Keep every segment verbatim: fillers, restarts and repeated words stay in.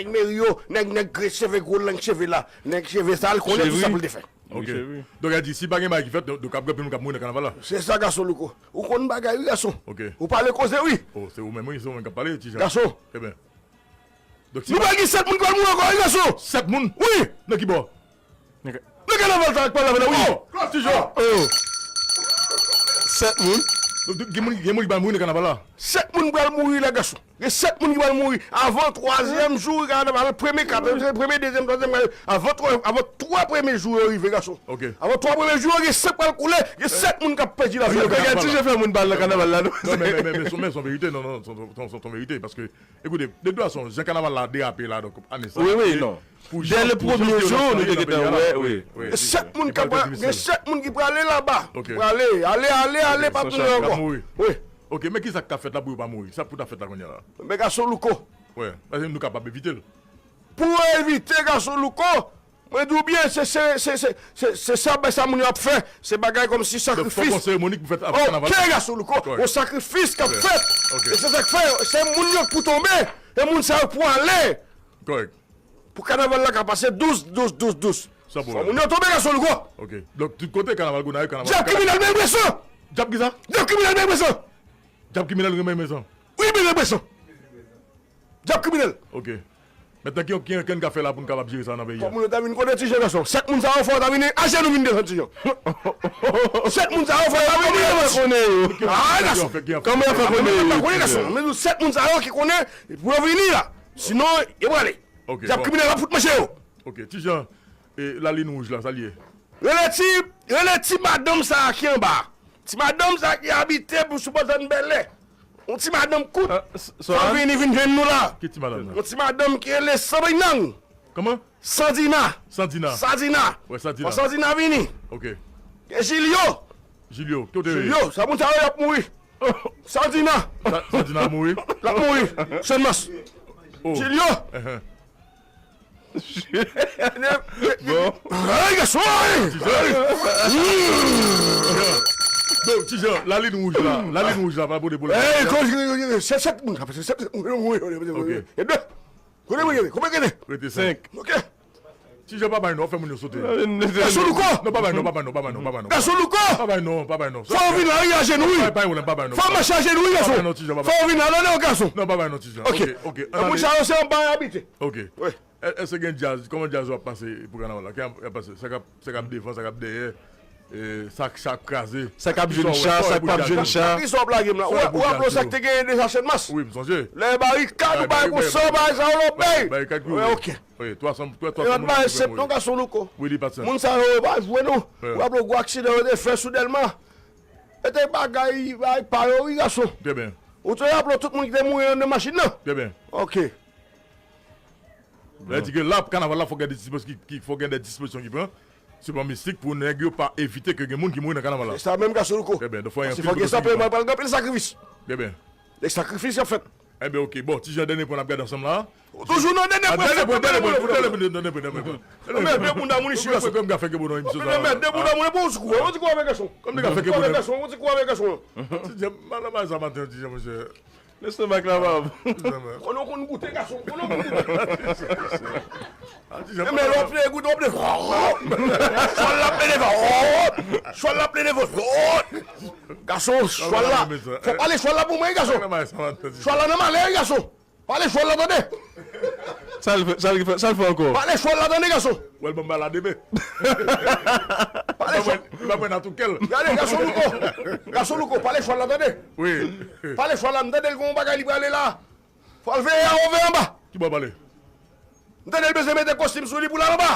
nèg meri yo, nèg, nèg gre cheve, gwo lang cheve la, nèg cheve sa, l konnen tout sa pou l te fè. Ok. Donk, a di, si pa gen bagay ki fèt, donk, donk, ap gen anpil moun k ap mouri nan kanaval la. Se sa, gason Louko. Ou konn bagay, wi, gason. Ok. Ou pale koze, wi. Oh, se ou menm, wi, se ou menm k ap pale, ti jan. Gason. Ebyen. Donk, si nou pral gen sèt moun ki pral mouri ankò, wi, gason. Sèt moun? Wi. Nan ki bò? Nan kanaval sa k pral la, wi. Oh, ti jan. Oh. Sèt moun. Donk, gen moun, gen moun ki pral mouri nan kanaval la. Sèt moun pral mouri la, gason. Gen sèt moun ki pral mouri avan twazyèm jou kanaval, premye, katriyèm, premye, dezyèm, twazyèm, avan twa, avan twa premye jou yo rive, gason. Ok. Avan twa premye jou yo, gen san k pral koule, gen sèt moun k ap pèdi lavi yo. Yo pral gade ti jan fè moun pale nan kanaval la, non? Non, men, men, men, men, se yon verite, non, non, se yon verite, paske, ekoute, de tout fason, jan kanaval la derape la, donk, ane sa, wi, wi, non. Dè le premye jou, nou te gentan wè, wi. Sèt moun k ap, gen sèt moun ki prale laba. Ki prale, ale, ale, ale, pa tounen ankò. Wi. Ok, men ki sa k ka fèt la pou yo pa mouri? Sa pou ta fèt la kounye a la? Men gason Louko. Wi, paske nou kapab evite l. Pou evite, gason Louko, mwen di w byen, se, se, se, se, se, se sa, sa moun yo ap fè. Se bagay kòmsi sakrifis. Donk, fòk yon seremoni pou fèt avan kanaval. Ok, gason Louko, yon sakrifis k ap fèt. Ok. E se sa k fè, se moun yo k pou tonbe, e moun sa yo k pou ale. Kòrèk. Pou kanaval la ka pase dous, dous, dous, dous. San pwoblèm. Fò moun yo tonbe, gason Louko. Ok. Donk, tout kote, kanaval Gonayiv, kanaval. Dyab kriminèl, men presan. Dyab ki sa? Dyab kriminèl, men presan. Dyab kriminèl, men presan. Wi, men presan. Dyab kriminèl. Ok. Mentnan, ki, ki, ki n ka fè la pou n kapab jere sa nan peyi a? Fò moun yo ta vin kote ti jan, gason. Sèt moun sa yo, fò yo ta vin ajenou vin desann ti jan. Sèt moun sa yo, fò yo ta vin desann. Ah, gason. Kòman yo fè konnen yo? Konnen, gason. Men sèt moun sa yo ki konnen pou yo vini la. Sinon, yo prale. Ok, dyab kriminèl ap fout manje yo. Ok, ti jan, e, lalin wouj la, sa l ye? Rele ti, rele ti madanm sa a ki anba. Ti madanm sa a ki abite pou sou Bòzòn Bèlè. Yon ti madanm kout. Fò l vini, vin jwenn nou la. Ki ti madanm nan? Yon ti madanm ki rele Sandrinang. Kòman? Sandina. Sandina. Sandina. Wè, Sandina. Fò Sandina vini. Ok. Gen Jilyo. Jilyo, ki kote yo ye? Jilyo, sa moun sa yo y ap mouri. Sandina. Sa, Sandina ap mouri? L ap mouri. Sènmas. Oh. Jilyo. Bon. Ay, gason! Donk, ti jan, lalin wouj la, lalin wouj la, pa pote pwoblèm. Ey, se sèt moun, se sèt moun. Ok. E de. Kote mwen ye? Kote mwen ye? Rete senk. Ok. Ti jan, pa bay non, fè moun yo sote. Gason Louko! Non, pa bay non, pa bay non, pa bay non, pa bay non. Gason Louko! Pa bay non, pa bay non. Fò w vin la, wi, ajenou, wi. Pa bay non, pa bay non. Fò w mache ajenou, wi, gason. Pa bay non, ti jan, pa bay. Fò w vin la, non, non, gason. Non, pa bay non, ti jan. Ok. Ok, ok. Moun sa yo se anba y abite. Ok. Wi. È-, èske gen djaz? Kòman djaz yo ap pase pou kanaval la? Ki ap, ap pase? Sa k ap, sa k ap devan, sa k ap dèyè? E, sa k, sa k kraze. Sa k ap jwenn cha, sa k p ap jwenn cha. Kisa w ap lage m la? Ou, ou raple w sa k te genyen deja Channmas? Wi, m sonje. Lè barikad, ou bay konsa, bay sa, ou lòt bay. Barikad ki wi, ok. Wi, twa san, twa, twa san moun bay sèt non, gason Louko. Wi, li pa t senp. Moun sa yo, yo pa jwe non. Ou raple w gwo aksidan yo te fè sou Dèlma? E te bagay, bagay pa yo, wi, gason. Trè byen. Ou te raple w tout moun ki te mouri anndan machin nan? Trè byen. Ok. Lè di ke la, kanaval la, fò gen de dispozisyon ki, ki, fò gen de dispozisyon ki pran. Sou plan mistik pou nèg yo pa evite ke gen moun ki mouri nan kanaval la. Se sa menm, gason Louko. Trè byen, donk fò gen anpil pwoteksyon ki pran. Paske fò gen sa, men pral gen anpil sakrifis. Trè byen. Dèk sakrifis y ap fèt. Ebyen, ok. Bon, ti jan, dènye pwen n ap gade ansanm la. Toujou nan dènye pwen, dènye pwen, dènye pwen, dènye pwen. Mèt de bounda moun isi, gason. Mèt de bounda moun, bon, ti kou, bon, ti kou avè gason. Kòm nèg ap fè ke bonan. Ti jan, madan sa maten, ti jan, monchè. Lestomak la, bab. Konnen w konn goute, gason, konnen w konn goute. Men lè w ap goute, w ap de. Chwal la ap plede fò. Chwal la ap plede fò. Gason, chwal la. Fò pale chwal la pou mwen, gason. Chwal la nan malè, gason. Pale chwal la, tande. Sa l fè, sa l fè, sa l fè ankò? Pale chwal la, tande, gason. Ou wè l ban m bal la demen. Pale chwal. Li pa mwen nan tou kèl. Gade, gason Louko. Gason Louko, pale chwal la, tande. Wi. Pale chwal la, m tande l gen yon bagay li prale la. Fò l veye anwo, veye anba. Ki bò pale? M tande l bezwen mete kostim sou li pou l al anba.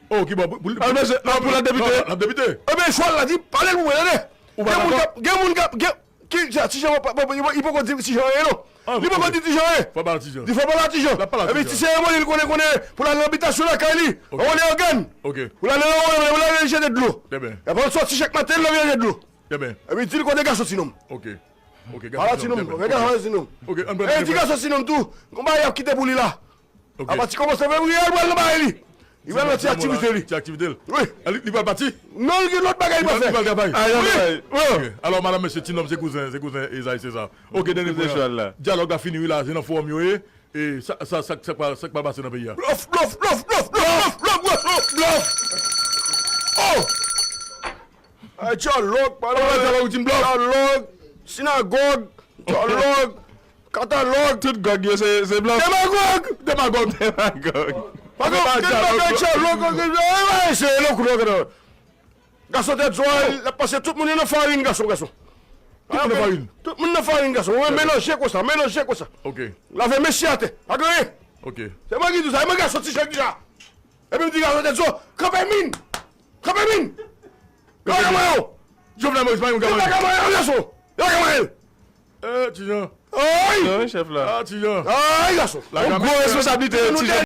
Oh, ki bò? Pou, pou, al bezwen, ah, pou l al depite? Non, l ap depite. Ebyen, chwal la di, pale l pou mwen, tande. Ou pa dakò? Gen moun k ap, gen moun k ap, gen, Ki sa, ti jan, pa, pa, li poko di ti jan anyen, non. Li poko di ti jan anyen. Fò pale ti jan. Li fò pale ti jan. Epi ti seremoni, li konnen, konnen, pou l al nan bitasyon lakay li. Anwo lè yo grenn. Pou l al nan, pou l al jete dlo. Epi l sòti chak maten, l leve jete dlo. Epi di l kote gason ti nonm. Pale ti nonm, gason ti nonm. Epi di gason ti nonm tou, gon bagay y ap kite pou li la. Apati kòmansman fevriye, l pral nan bagay li. Li pral nan ti aktivite li. Ti aktivite l. Wi. Li, li pral pati? Non, li gen lòt bagay li pral fè. Li pral travay. Wi. Ok. Alò, madanm, mesye, ti nonm, se kouzen, se kouzen Ezayi, se sa. Ok, dènye pwen an. Dyalòg la fini, wi, la, se nan fowòm yo ye. E sa, sa, sa, sa k pa, sa k pa pase nan peyi a? Blòf, blòf, blòf, blòf, blòf, blòf, blòf, blòf, blòf. Oh! Ay, dyalòg, pale. Sa w di, blòf? Dyalòg, sinagòg, dyalòg, katalòg. Tout gòg yo se, se blòf. Demagòg! Demagòg. Demagòg. Paske, dyalòg, se lòk lòk. Gason tèt zwa, l ap pase tout moun yo nan farin, gason, gason. Tout moun nan farin. Tout moun nan farin, gason. Wi, melanje konsa, melanje konsa. Ok. Lave men si atè. Pa gen anyen. Ok. Se mwen ki di w sa, e mwen gason ti chèk deja. Epi m di gason tèt zwa, kanpe min! Kanpe min! Yo pa ka manyen w! Jovenel Moïse pa yon ka manyen. Yo pa ka manyen w, gason! Yo pa ka manyen l! Eh, Ti Jan. Ay! Non, chèf la. Ah, Ti Jan. Ay, gason! Yon gwo responsablite, Ti Jan.